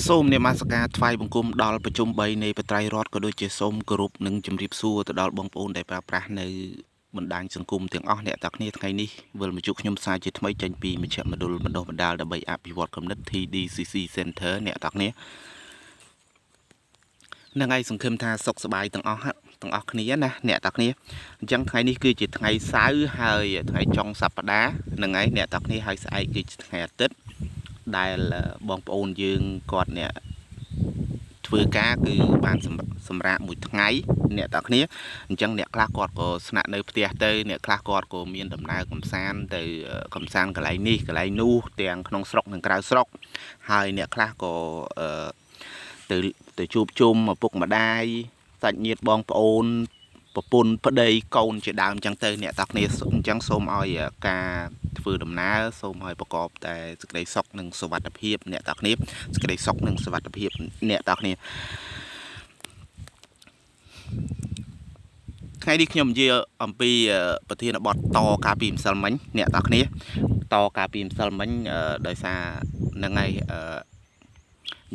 សូមនមស្ការថ្វាយបង្គំដល់ប្រជុំ3នៃបត្រៃរតន៍ក៏ដូចជាសូមគោរពនិងជម្រាបសួរទៅដល់បងប្អូនដែលប្រើប្រាស់នៅបណ្ដាញសង្គមទាំងអស់អ្នកទាំងគ្នាថ្ងៃនេះវិលមកជួបខ្ញុំសាជាថ្មីចេញពីមជ្ឈមណ្ឌលបណ្ដុះបណ្ដាលដើម្បីអភិវឌ្ឍគំនិត TDCC Center អ្នកទាំងគ្នានឹងឯងសង្ឃឹមថាសុខសប្បាយទាំងអស់ទាំងអស់គ្នាណាអ្នកទាំងគ្នាអញ្ចឹងថ្ងៃនេះគឺជាថ្ងៃសៅរ៍ហើយថ្ងៃចុងសប្តាហ៍នឹងឯងអ្នកទាំងគ្នាហើយស្អែកគឺជាថ្ងៃអាទិត្យដែលបងប្អូនយើងគាត់អ្នកធ្វើការគឺបានសម្រាប់មួយថ្ងៃអ្នកទាំងគ្នាអញ្ចឹងអ្នកខ្លះគាត់ក៏ស្នាក់នៅផ្ទះទៅអ្នកខ្លះគាត់ក៏មានដំណើរកំសាន្តទៅកំសាន្តកន្លែងនេះកន្លែងនោះទាំងក្នុងស្រុកនិងក្រៅស្រុកហើយអ្នកខ្លះក៏ទៅទៅជួបជុំឪពុកម្ដាយសាច់ញាតិបងប្អូនប្រពន្ធប្តីកូនជាដើមអញ្ចឹងទៅអ្នកទាំងគ្នាអញ្ចឹងសូមឲ្យការធ្វើដំណើរសូមឲ្យប្រកបតែសេចក្តីសុខនិងសុវត្ថិភាពអ្នកទាំងគ្នាសេចក្តីសុខនិងសុវត្ថិភាពអ្នកទាំងគ្នាថ្ងៃនេះខ្ញុំនិយាយអំពីប្រធានបទតកាលពីម្សិលមិញអ្នកទាំងគ្នាតកាលពីម្សិលមិញដោយសារហ្នឹងហើយ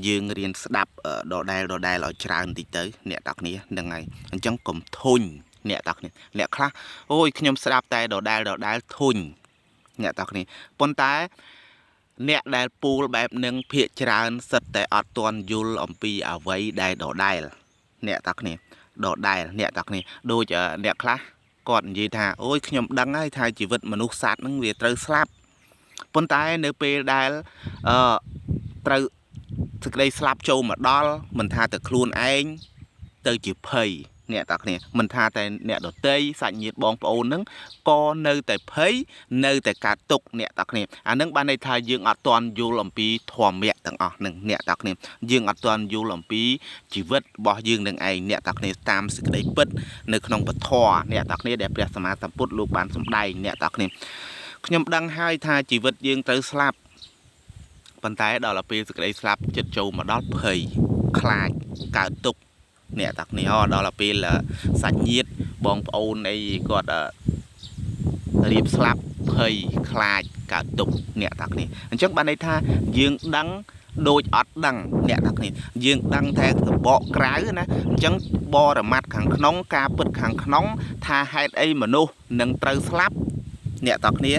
យើងរៀនស្ដាប់ដដែលដដែលឲ្យច្រើនបន្តិចទៅអ្នកទាំងគ្នាហ្នឹងហើយអញ្ចឹងកុំធុញអ្នកទាំងគ្នាអ្នកខ្លះអូយខ្ញុំស្ដាប់តែដដែលដដែលធុញអ្នកទាំងគ្នាប៉ុន្តែអ្នកដែលពូលបែបនឹងភាកច្រើនសិតតែអត់ទាន់យល់អំពីអ្វីដែលដដែលអ្នកទាំងគ្នាដដែលអ្នកទាំងគ្នាដូចអ្នកខ្លះគាត់និយាយថាអូយខ្ញុំដឹងហើយថាជីវិតមនុស្សសត្វហ្នឹងវាត្រូវស្លាប់ប៉ុន្តែនៅពេលដែលអឺត្រូវសេចក្តីស្លាប់ចូលមកដល់មិនថាតែខ្លួនឯងទៅជាភ័យអ្នកទាំងគ្នាមិនថាតែអ្នកដតីសាច់ញាតិបងប្អូនហ្នឹងក៏នៅតែភ័យនៅតែកើតទុក្ខអ្នកទាំងគ្នាអានឹងបានន័យថាយើងអត់ទាន់យល់អំពីធម្មៈទាំងអស់ហ្នឹងអ្នកទាំងគ្នាយើងអត់ទាន់យល់អំពីជីវិតរបស់យើងនឹងឯងអ្នកទាំងគ្នាតាមសេចក្តីពិតនៅក្នុងពធអ្នកទាំងគ្នាដែលព្រះសម្មាសម្ពុទ្ធលោកបានសម្ដែងអ្នកទាំងគ្នាខ្ញុំដឹងហើយថាជីវិតយើងត្រូវស្លាប់ប៉ុន្តែដល់ពេលសេចក្តីស្លាប់ចិត្តចូលមកដល់ភ័យខ្លាចកើតទុក្ខអ្នកទាំងគ្នាដល់ពេលសាច់ញាតិបងប្អូនអីគាត់រៀបស្លាប់ភ័យខ្លាចកើតទុក្ខអ្នកទាំងគ្នាអញ្ចឹងបានន័យថាយើងដឹងដូចអត់ដឹងអ្នកទាំងគ្នាយើងដឹងតែសបកក្រៅណាអញ្ចឹងបរមត្តខាងក្នុងការពិតខាងក្នុងថាហេតុអីមនុស្សនឹងត្រូវស្លាប់អ្នកទាំងគ្នា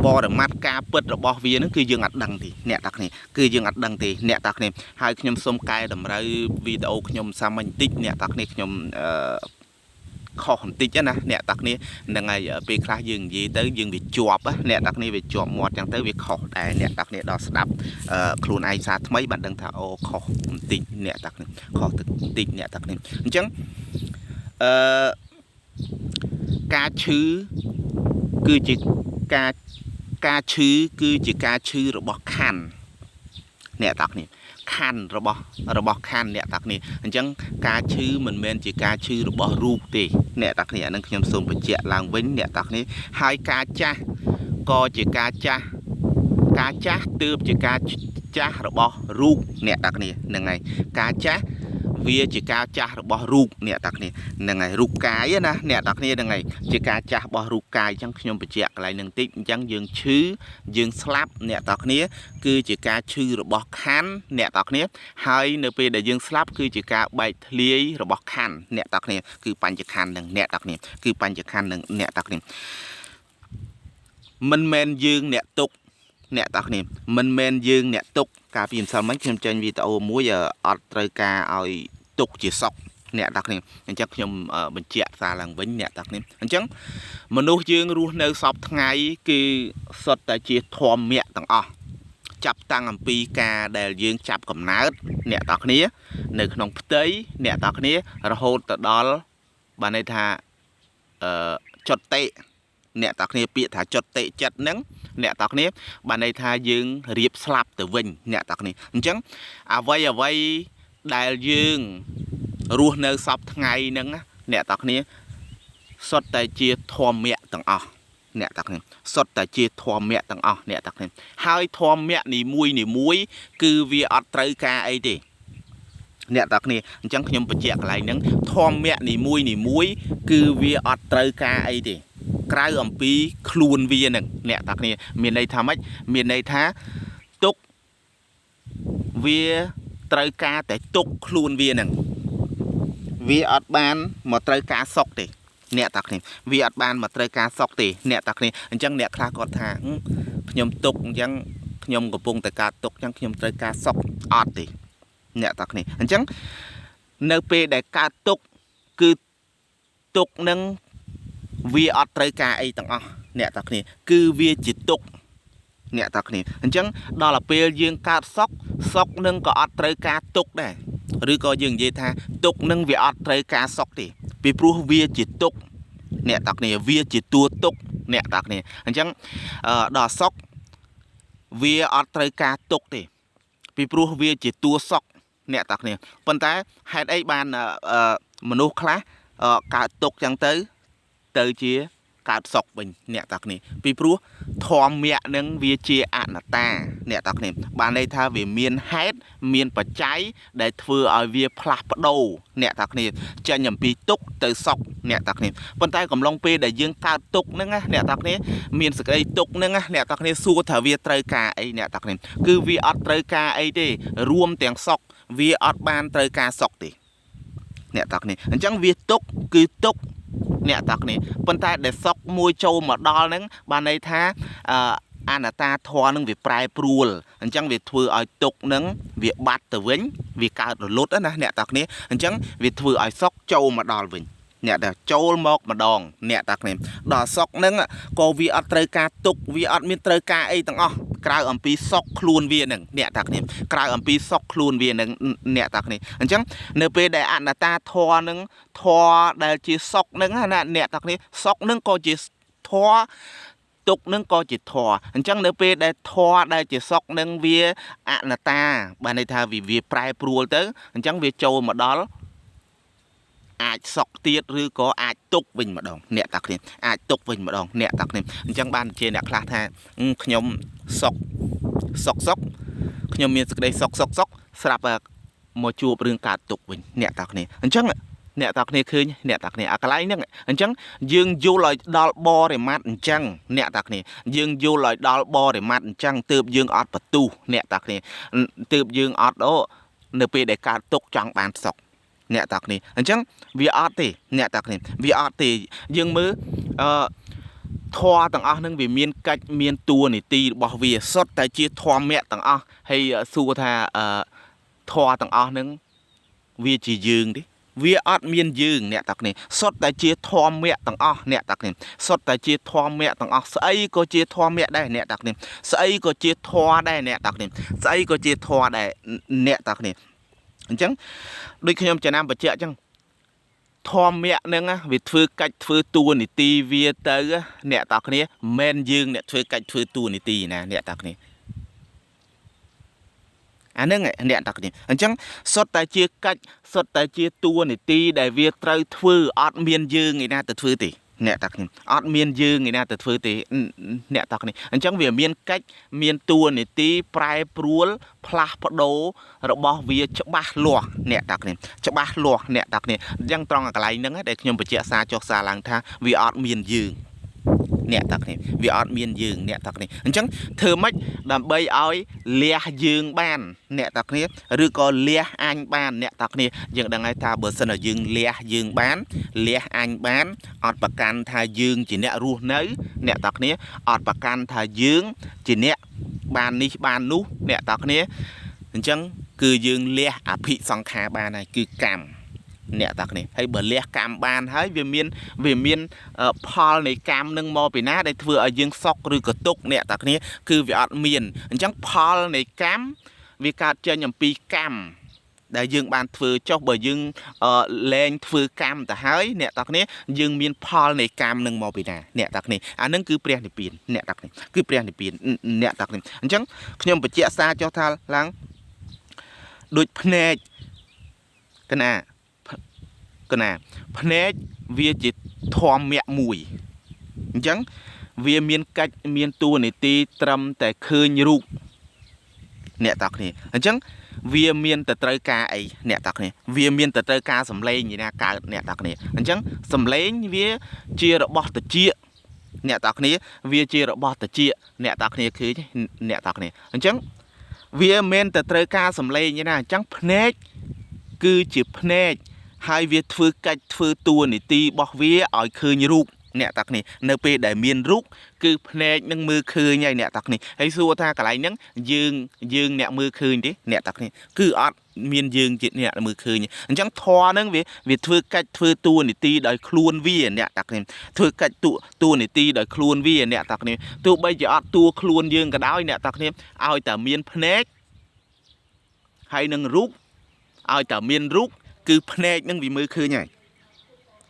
បរមត្តការពិតរបស់វានឹងគឺយើងអត់ដឹងទេអ្នកទាំងគ្នាគឺយើងអត់ដឹងទេអ្នកទាំងគ្នាហើយខ្ញុំសូមកែតម្រូវវីដេអូខ្ញុំសាមញ្ញបន្តិចអ្នកទាំងគ្នាខ្ញុំអឺខុសបន្តិចណាអ្នកទាំងគ្នាហ្នឹងហើយពេលខ្លះយើងនិយាយទៅយើងវាជាប់អ្នកទាំងគ្នាវាជាប់មាត់ចឹងទៅវាខុសដែរអ្នកទាំងគ្នាដល់ស្ដាប់ខ្លួនឯងសារថ្មីបានដឹងថាអូខុសបន្តិចអ្នកទាំងគ្នាខុសបន្តិចអ្នកទាំងគ្នាអញ្ចឹងអឺការឈឺគឺជាការការឈឺគឺជាការឈឺរបស់ខណ្ឌអ្នកទាំងគ្នាខណ្ឌរបស់ខណ្ឌអ្នកទាំងគ្នាអញ្ចឹងការឈឺមិនមែនជាការឈឺរបស់រូបទេអ្នកទាំងគ្នាអានឹងខ្ញុំសូមបញ្ជាក់ឡើងវិញអ្នកទាំងគ្នាហើយការចាស់ក៏ជាការចាស់ការចាស់ទើបជាការចាស់របស់រូបអ្នកទាំងគ្នាហ្នឹងហើយការចាស់វាជាការចាស់របស់រូបអ្នកទាំងគ្នាហ្នឹងហើយរូបកាយណាអ្នកទាំងគ្នាហ្នឹងហើយជាការចាស់របស់រូបកាយអញ្ចឹងខ្ញុំបញ្ជាក់កន្លែងហ្នឹងតិចអញ្ចឹងយើងឈឺយើងស្លាប់អ្នកទាំងគ្នាគឺជាការឈឺរបស់ខណ្ឌអ្នកទាំងគ្នាហើយនៅពេលដែលយើងស្លាប់គឺជាការបែកធ្លាយរបស់ខណ្ឌអ្នកទាំងគ្នាគឺបញ្ចខណ្ឌនឹងអ្នកទាំងគ្នាគឺបញ្ចខណ្ឌនឹងអ្នកទាំងគ្នាមិនមែនយើងអ្នកទុកអ្នកទាំងគ្នាមិនមែនយើងអ្នកទុកកាលពីម្សិលមិញខ្ញុំចេញវីដេអូមួយអត់ត្រូវការឲ្យទុកជាសុខអ្នកទាំងគ្នាអញ្ចឹងខ្ញុំបញ្ជាក់សារឡើងវិញអ្នកទាំងគ្នាអញ្ចឹងមនុស្សយើងរស់នៅសពថ្ងៃគឺសុទ្ធតែជាធម្មៈទាំងអស់ចាប់តាំងអំពីការដែលយើងចាប់កំណើតអ្នកទាំងគ្នានៅក្នុងផ្ទៃអ្នកទាំងគ្នារហូតទៅដល់បានន័យថាអឺចតិអ្នកទាំងគ្នាពាក្យថាចតិចិត្តហ្នឹងអ្នកទាំងគ្នាបានន័យថាយើងរៀបស្លាប់ទៅវិញអ្នកទាំងគ្នាអញ្ចឹងអ្វីអ្វីដែលយើងរស់នៅសពថ្ងៃហ្នឹងអ្នកទាំងគ្នាសុទ្ធតែជាធម្មៈទាំងអស់អ្នកទាំងគ្នាសុទ្ធតែជាធម្មៈទាំងអស់អ្នកទាំងគ្នាហើយធម្មៈនីមួយនីមួយគឺវាអត់ត្រូវការអីទេអ្នកទាំងគ្នាអញ្ចឹងខ្ញុំបញ្ជាក់កន្លែងហ្នឹងធម្មៈនីមួយនីមួយគឺវាអត់ត្រូវការអីទេក្រៅអំពីខ្លួនវានឹងអ្នកទាំងគ្នាមានន័យថាម៉េចមានន័យថាទុកវា ត្រូវការតែទុកខ្លួនវានឹងវាអត់បានមកត្រូវការសុខទេអ្នកតាគ្នាវាអត់បានមកត្រូវការសុខទេអ្នកតាគ្នាអញ្ចឹងអ្នកខ្លះគាត់ថាខ្ញុំទុកអញ្ចឹងខ្ញុំកំពុងតែកើតទុកអញ្ចឹងខ្ញុំត្រូវការសុខអត់ទេអ្នកតាគ្នាអញ្ចឹងនៅពេលដែលកើតទុកគឺទុកនឹងវាអត់ត្រូវការអីទាំងអស់អ្នកតាគ្នាគឺវាជាទុកអ្នកតាគ្នាអញ្ចឹងដល់ទៅពេលយើងកើតសុខសុខនឹងក៏អត់ត្រូវការទុកដែរឬក៏យើងនិយាយថាទុកនឹងវាអត់ត្រូវការសុខទេពីព្រោះវាជាទុកអ្នកតាគ្នាវាជាតួទុកអ្នកតាគ្នាអញ្ចឹងដល់សុខវាអត់ត្រូវការទុកទេពីព្រោះវាជាតួសុខអ្នកតាគ្នាប៉ុន្តែហេតុអីបានមនុស្សខ្លះកើតទុកចឹងទៅទៅជាកើតសុខវិញអ្នកតាគ្នាពីព្រោះធម្មៈនឹងវាជាអនត្តាអ្នកតាគ្នាបានន័យថាវាមានហេតុមានបច្ច័យដែលធ្វើឲ្យវាផ្លាស់ប្ដូរអ្នកតាគ្នាចេញអំពីទុក្ខទៅសុខអ្នកតាគ្នាប៉ុន្តែកំឡុងពេលដែលយើងកើតទុក្ខហ្នឹងណាអ្នកតាគ្នាមានសេចក្តីទុក្ខហ្នឹងណាអ្នកតាគ្នាសួរថាវាត្រូវការអីអ្នកតាគ្នាគឺវាអត់ត្រូវការអីទេរួមទាំងសុខវាអត់បានត្រូវការសុខទេអ្នកតាគ្នាអញ្ចឹងវាទុក្ខគឺទុក្ខអ្នកតាគ្នាប៉ុន្តែដែលសុកមួយចូលមកដល់ហ្នឹងបានន័យថាអនត្តាធម៌ហ្នឹងវាប្រែប្រួលអញ្ចឹងវាធ្វើឲ្យទុកហ្នឹងវាបាត់ទៅវិញវាកើតរលត់ណាអ្នកតាគ្នាអញ្ចឹងវាធ្វើឲ្យសុកចូលមកដល់វិញអ្នកតាចូលមកម្ដងអ្នកតាគ្នាដល់សុកហ្នឹងក៏វាអត់ត្រូវការទុកវាអត់មានត្រូវការអីទាំងអស់ក្រៅអំពីសុកខ្លួនវាហ្នឹងអ្នកតាគ្នាក្រៅអំពីសុកខ្លួនវាហ្នឹងអ្នកតាគ្នាអញ្ចឹងនៅពេលដែលអនត្តាធម៌ហ្នឹងធម៌ដែលជាសុកហ្នឹងណាអ្នកតាគ្នាសុកហ្នឹងក៏ជាធម៌ទុកនឹងក៏ជាធម៌អញ្ចឹងនៅពេលដែលធម៌ដែលជាសុកនឹងវាអនត្តាបានន័យថាវាប្រែប្រួលទៅអញ្ចឹងវាចូលមកដល់អាចសុកទៀតឬក៏អាចទុកវិញម្ដងអ្នកតាគ្នាអាចទុកវិញម្ដងអ្នកតាគ្នាអញ្ចឹងបានជាអ្នកខ្លះថាខ្ញុំសុកសុកសុកខ្ញុំមានសេចក្តីសុកសុកសុកស្រាប់មកជួបរឿងកើតទុកវិញអ្នកតាគ្នាអញ្ចឹងអ្នកតាគ្នាឃើញអ្នកតាគ្នាអាកន្លែងហ្នឹងអញ្ចឹងយើងយល់ឲ្យដល់បរិមត្តអញ្ចឹងអ្នកតាគ្នាយើងយល់ឲ្យដល់បរិមត្តអញ្ចឹងទើបយើងអត់បន្ទុះអ្នកតាគ្នាទើបយើងអត់អូនៅពេលដែលកើតទុកចង់បានសុខអ្នកតាគ្នាអញ្ចឹងវាអត់ទេអ្នកតាគ្នាវាអត់ទេយើងមើលអឺធម៌ទាំងអស់ហ្នឹងវាមានកិច្ចមានតួនាទីរបស់វាសុទ្ធតែជាធម្មៈទាំងអស់ហើយសួរថាអឺធម៌ទាំងអស់ហ្នឹងវាជាយើងទេវាអត់មានយើងអ្នកតាគ្នាសុទ្ធតែជាធម្មៈទាំងអស់អ្នកតាគ្នាសុទ្ធតែជាធម្មៈទាំងអស់ស្អីក៏ជាធម្មៈដែរអ្នកតាគ្នាស្អីក៏ជាធម៌ដែរអ្នកតាគ្នាស្អីក៏ជាធម៌ដែរអ្នកតាគ្នាអញ្ចឹងដូចខ្ញុំចំណាំបញ្ជាក់អញ្ចឹងធម្មៈហ្នឹងវាធ្វើកិច្ចធ្វើតួនាទីវាទៅអ្នកតាគ្នាមិនយើងអ្នកធ្វើកិច្ចធ្វើតួនាទីណាអ្នកតាគ្នាអាហ្នឹងអ្នកតាគ្នាអញ្ចឹងសុទ្ធតែជាកិច្ចសុទ្ធតែជាតួនាទីដែលវាត្រូវធ្វើអត់មានយើងឯណាទៅធ្វើទេអ្នកតាគ្នាអត់មានយើងឯណាទៅធ្វើទេអ្នកតាគ្នាអញ្ចឹងវាមានកិច្ចមានតួនាទីប្រែប្រួលផ្លាស់ប្ដូររបស់វាច្បាស់លាស់អ្នកតាគ្នាច្បាស់លាស់អ្នកតាគ្នាអញ្ចឹងត្រង់កន្លែងហ្នឹងដែលខ្ញុំបញ្ជាក់សារចុះសារឡើងថាវាអត់មានយើងអ្នកតាគ្នាវាអត់មានយើងអ្នកតាគ្នាអញ្ចឹងធ្វើម៉េចដើម្បីឲ្យលះយើងបានអ្នកតាគ្នាឬក៏លះអញបានអ្នកតាគ្នាយើងដឹងហើយថាបើសិនជាយើងលះយើងបានលះអញបានអត់ប្រកាន់ថាយើងជាអ្នករស់នៅអ្នកតាគ្នាអត់ប្រកាន់ថាយើងជាអ្នកបាននេះបាននោះអ្នកតាគ្នាអញ្ចឹងគឺយើងលះអភិសង្ខារបានហើយគឺកម្មអ្នកតាគ្នាហើយបើលះកម្មបានហើយវាមានផលនៃកម្មនឹងមកពីណាដែលធ្វើឲ្យយើងសុខឬក៏ទុក្ខអ្នកតាគ្នាគឺវាអត់មានអញ្ចឹងផលនៃកម្មវាកើតចេញអំពីកម្មដែលយើងបានធ្វើចុះបើយើងលែងធ្វើកម្មទៅហើយអ្នកតាគ្នាយើងមានផលនៃកម្មនឹងមកពីណាអ្នកតាគ្នាអានឹងគឺព្រះនិព្វានអ្នកតាគ្នាគឺព្រះនិព្វានអ្នកតាគ្នាអញ្ចឹងខ្ញុំបញ្ជាក់សារចុះថាឡើងដូចភ្នែកកណាកណាភ្នែកវាជាធម្មៈមួយអញ្ចឹងវាមានកិច្ចមានតួនាទីត្រឹមតែឃើញរូបអ្នកតាគ្នាអញ្ចឹងវាមានតែត្រូវការអីអ្នកតាគ្នាវាមានតែត្រូវការសំឡេងឯណាកើតអ្នកតាគ្នាអញ្ចឹងសំឡេងវាជារបស់តិចអ្នកតាគ្នាវាជារបស់តិចអ្នកតាគ្នាឃើញអ្នកតាគ្នាអញ្ចឹង វាមិនតែត្រូវការសំឡេងទេណាអញ្ចឹងភ្នែកគឺជាភ្នែកហើយវាធ្វើកិច្ចធ្វើតួនាទីរបស់វាឲ្យឃើញរូបអ្នកតាគ្នានៅពេលដែលមានរូបគឺភ្នែកនឹងមើលឃើញហើយអ្នកតាគ្នាហើយសួរថាកន្លែងហ្នឹងយើងយើងអ្នកមើលឃើញទេអ្នកតាគ្នាគឺអត់មានយើងជាអ្នកមើលឃើញអញ្ចឹងធម៌ហ្នឹងវាវាធ្វើកិច្ចធ្វើតួនាទីដោយខ្លួនវាអ្នកតាគ្នាធ្វើកិច្ចតួតួនាទីដោយខ្លួនវាអ្នកតាគ្នាទោះបីជាអត់តួខ្លួនយើងក៏ដោយអ្នកតាគ្នាឲ្យតែមានភ្នែកហើយនឹងរូបឲ្យតែមានរូបគឺភ្នែកនឹងវាមើលឃើញហើយ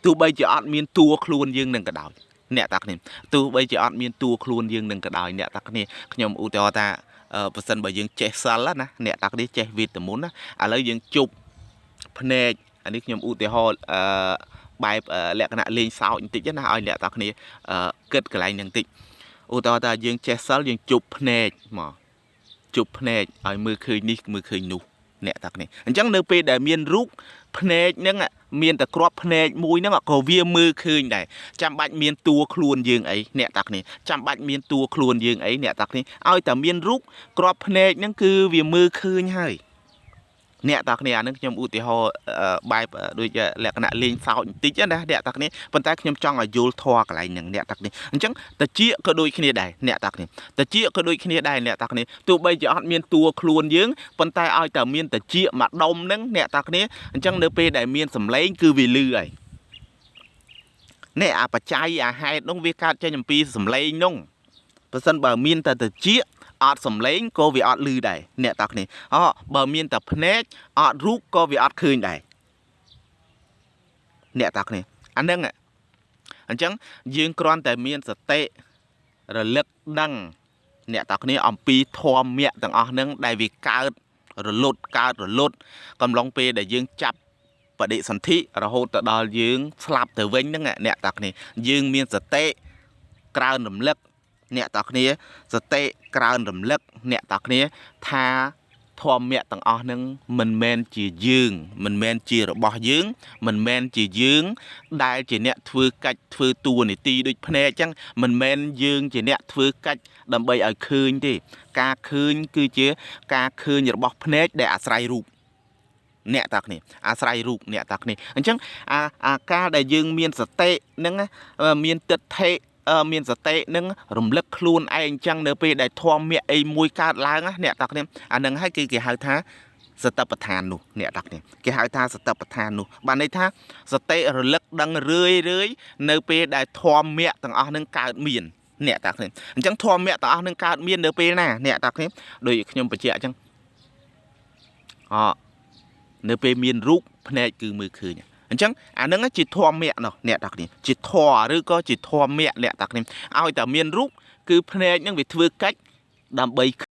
ទោះបីជាអត់មានតួខ្លួនយើងនឹងក៏ដោយអ្នកតាគ្នាទោះបីជាអត់មានតួខ្លួនយើងនឹងក៏ដោយអ្នកតាគ្នាខ្ញុំឧទាហរណ៍ថាបើសិនបើយើងចេះសិលណាអ្នកតាគ្នាចេះវេទមន្តណាឥឡូវយើងជប់ភ្នែកអានេះខ្ញុំឧទាហរណ៍អឺបែបលក្ខណៈលេងសើចបន្តិចណាឲ្យអ្នកតាគ្នាគិតកន្លែងហ្នឹងបន្តិចឧទាហរណ៍ថាយើងចេះសិលយើងជប់ភ្នែកមកជប់ភ្នែកឲ្យមើលឃើញនេះមើលឃើញនោះអ្នកតាគ្នាអញ្ចឹងនៅពេលដែលមានរូបភ្នែកហ្នឹងមានតែគ្រាប់ភ្នែកមួយហ្នឹងក៏វាមើលឃើញដែរចាំបាច់មានតួខ្លួនយើងអីអ្នកតាគ្នាចាំបាច់មានតួខ្លួនយើងអីអ្នកតាគ្នាឲ្យតែមានរូបគ្រាប់ភ្នែកហ្នឹងគឺវាមើលឃើញហើយអ្នកតាគ្នាអានឹងខ្ញុំឧទាហរណ៍បែបដូចលក្ខណៈលេងសើចបន្តិចណាអ្នកតាគ្នាប៉ុន្តែខ្ញុំចង់ឲ្យយល់ធម៌កន្លែងហ្នឹងអ្នកតាគ្នាអញ្ចឹងតិចក៏ដូចគ្នាដែរអ្នកតាគ្នាតិចក៏ដូចគ្នាដែរអ្នកតាគ្នាទោះបីជាអត់មានតួខ្លួនយើងប៉ុន្តែឲ្យតែមានតិចមួយដុំហ្នឹងអ្នកតាគ្នាអញ្ចឹងនៅពេលដែលមានសម្លេងគឺវាលឺហើយនេះអាបច្ច័យអាហេតុនោះវាកើតចេញអំពីសម្លេងនោះបើសិនបើមានតែតិចអត់សំឡេងក៏វាអត់លឺដែរអ្នកតាគ្នាអូបើមានតែភ្នែកអត់រូបក៏វាអត់ឃើញដែរអ្នកតាគ្នាអាហ្នឹងអញ្ចឹងយើងគ្រាន់តែមានសតិរលឹកដឹងអ្នកតាគ្នាអំពីធម៌ទាំងអស់ហ្នឹងដែលវាកើតរលត់កើតរលត់កំឡុងពេលដែលយើងចាប់បដិសន្ធិរហូតទៅដល់យើងស្លាប់ទៅវិញហ្នឹងអ្នកតាគ្នាយើងមានសតិក្រើនរំលឹកអ្នកតាគ្នាសតិក្រើនរំលឹកអ្នកតាគ្នាថាធម៌ទាំងអស់ហ្នឹងមិនមែនជាយើងមិនមែនជារបស់យើងមិនមែនជាយើងដែលជាអ្នកធ្វើកិច្ចធ្វើតួនាទីដូចភ្នែកអញ្ចឹងមិនមែនយើងជាអ្នកធ្វើកិច្ចដើម្បីឲ្យឃើញទេការឃើញគឺជាការឃើញរបស់ភ្នែកដែលអាស្រ័យរូបអ្នកតាគ្នាអាស្រ័យរូបអ្នកតាគ្នាអញ្ចឹងអាអាការដែលយើងមានសតិហ្នឹងមានទិដ្ឋិមានសតិនឹងរំលឹកខ្លួនឯងអញ្ចឹងនៅពេលដែលធម៌អីមួយកើតឡើងអ្នកតាគ្នាអានឹងហើយគឺគេហៅថាសតិប្បដ្ឋាននោះអ្នកតាគ្នាគេហៅថាសតិប្បដ្ឋាននោះបានន័យថាសតិរលឹកដឹងរឿយរឿយនៅពេលដែលធម៌ទាំងអស់នឹងកើតមានអ្នកតាគ្នាអញ្ចឹងធម៌ទាំងអស់នឹងកើតមាននៅពេលណាអ្នកតាគ្នាដូចខ្ញុំបញ្ជាក់អញ្ចឹងអនៅពេលមានរូបភ្នែកគឺមើលឃើញអញ្ចឹងអានឹងជាធម៌នោះអ្នកតាគ្នាជាធម៌ឬក៏ជាធម៌អ្នកតាគ្នាឲ្យតែមានរូបគឺភ្នែកនឹងវាធ្វើកិច្ចដើម្បី